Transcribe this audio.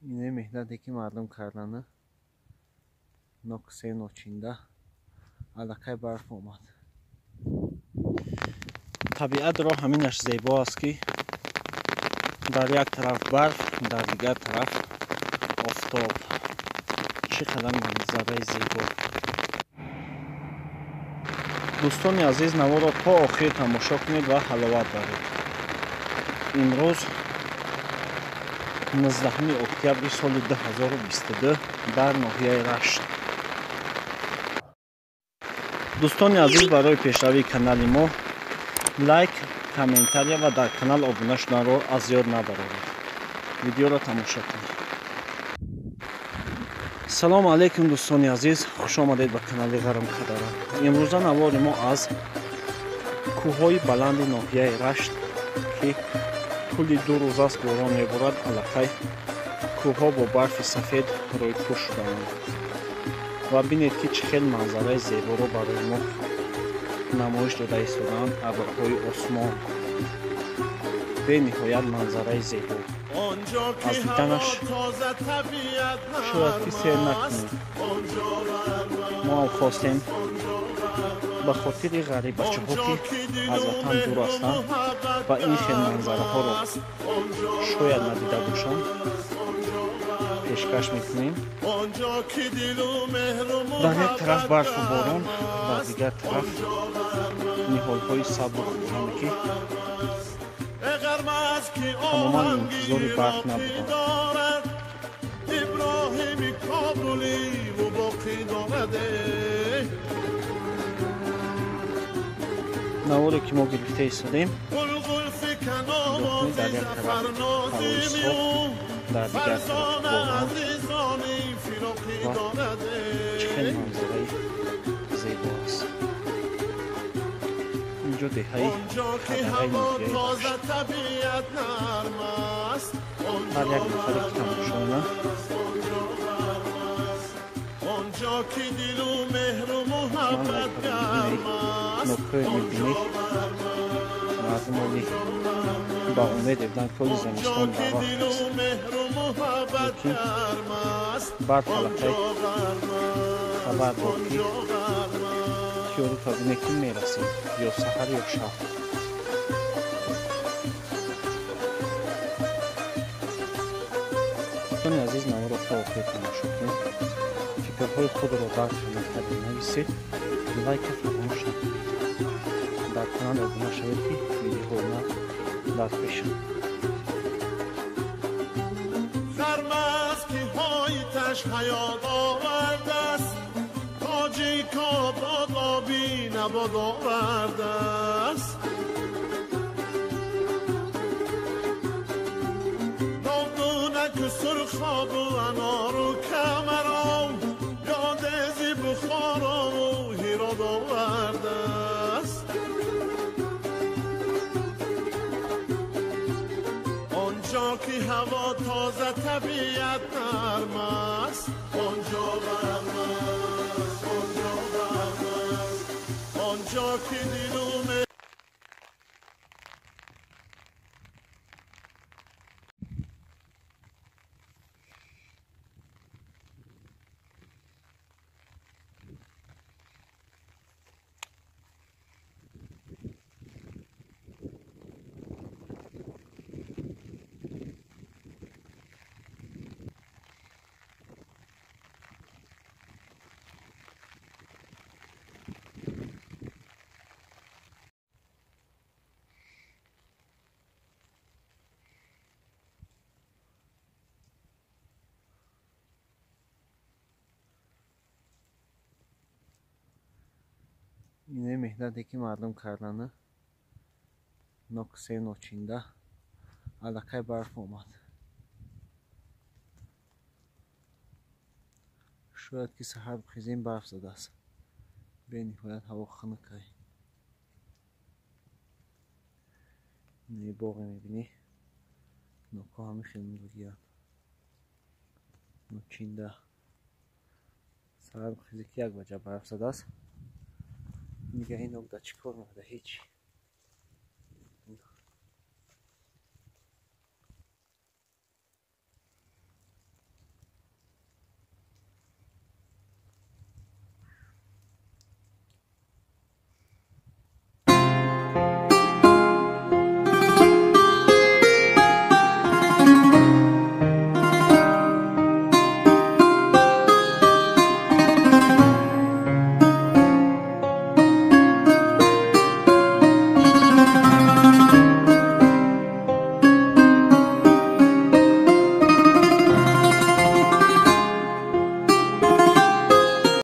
Ине меҳнате ки мардум карданд, нок се ночинда аллакай барф омад. Табиатро ҳаминаш зебо аст, ки дар як тараф барф, дар дигар тараф офтоб. Чӣ қадар манзараи зебо! Дӯстони азиз, наворро то охир тамошо кунед ва ҳаловат баред. Имрӯз 19 октябри соли 2022 дар ноҳияи Рашт. Дӯстони азиз, барои пешравии канали мо лайк, комментария ва дар канал обуна шуданро аз ёд набароред. Видеоро тамошо кунед. Салому алайкум, дӯстони азиз, хуш омадед ба канали Ғарм Кадара. Имрӯза навори мо аз кӯҳҳои баланди ноҳияи Рашт, ки тӯли 2 рӯз аст борон меборад, аллакай кӯҳҳо бо барфи сафед рӯйпӯш шудаанд. Ва бинед, ки чӣ хел манзараи зеборо барои мо намоиш дода истодаанд абрҳои осмон. Бениҳоят манзараи зебо. Аз диданаш шояд ки сер накунем. Мо ҳам хостем ба хотири ғарибачаҳо, ки аз ватан дур ҳастанд ва ин хел манзараҳоро шояд надида бошанд, пешкаш мекунем. Дар як тараф барфу борон, дар дигар тараф ниҳолҳои сабзу хурраме, ки тамоман интизори барф набуданд. Наворе ки мо гирифта истодем, дар як тараф ҳавои соф, дар дигар тараф борон ва чӣ хел манзараи зебо аст. Инҷо деҳаи Кадараи ноҳияи Рашт. Ҳар як нафаре ки тамошо мекунад, нокҳое мебинед, мардумони ба умеде буданд, ки ҳоли зимистон барвақт аст, лекин барф аллакай хабар дод, ки тиёру табине ки мерасед ё саҳар ё шаб. Дӯстони азиз, наворро то охир тамошо кунед, фикрҳои худро дар комментария нависед, лайка фаромӯш накунед, дар канал обуна шавед, ки видеоҳои нав дар пешанд. Набод овардааст, нодунаку сурхобу анору камаром, ёдези Бухорому Ҳирод овардааст. Он ҷо ки ҳаво тоза, табиат нарм аст, он ҷо ғарм аст, он ҷо ғарм аст, он ҷо ки дилу Ине меҳнате ки мардум карданд, нок се ночинда аллакай барф омад. Шояд ки саҳар бихезем, барф задааст. Бениҳоят ҳаво хунукай. Ине боғе мебинӣ, нокҳо ҳамин хел мегӯянд. Ночинда саҳар бихезӣ, ки як ваҷа барф задааст. Нигаҳи нок дар чӣ кор мекунад? Ҳеҷ.